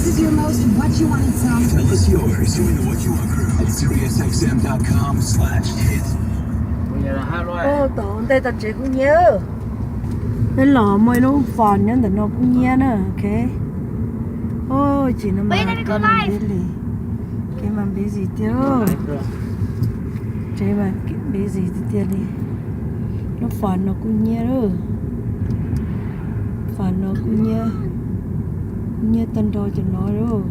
Is your most what you wanted song? Tell us yours. Join the What You Want crew at siriusxm.com/hit. Ua tom ntej tau tsev kub hnyiab. Peb los muaj ib lub fas nyob ntawm no kub hnyiab na, ok. Oj, tsis no mas kev mas busy tiag. Tsev mas busy tiag tiag li. Lub fas no kub hnyiab lawm. Fas no kub hnyiab, kub hnyiab tag nrho cov no lawm.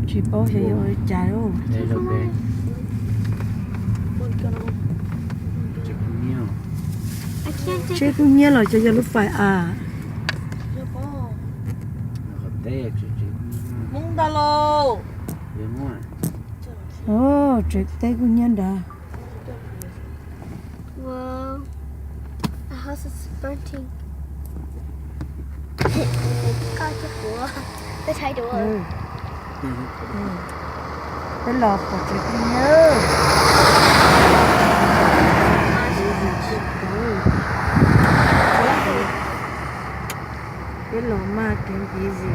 Tsis paub xyov yog ua li cas lawm. Tsev kub hnyiab los xyov yog lub fas a. Oj, tsev teb kub hnyiab nrad. Whoa. The house is burning. Koj cia kuv. Peb los pom tsev kub hnyiab. Peb los mas kev busy.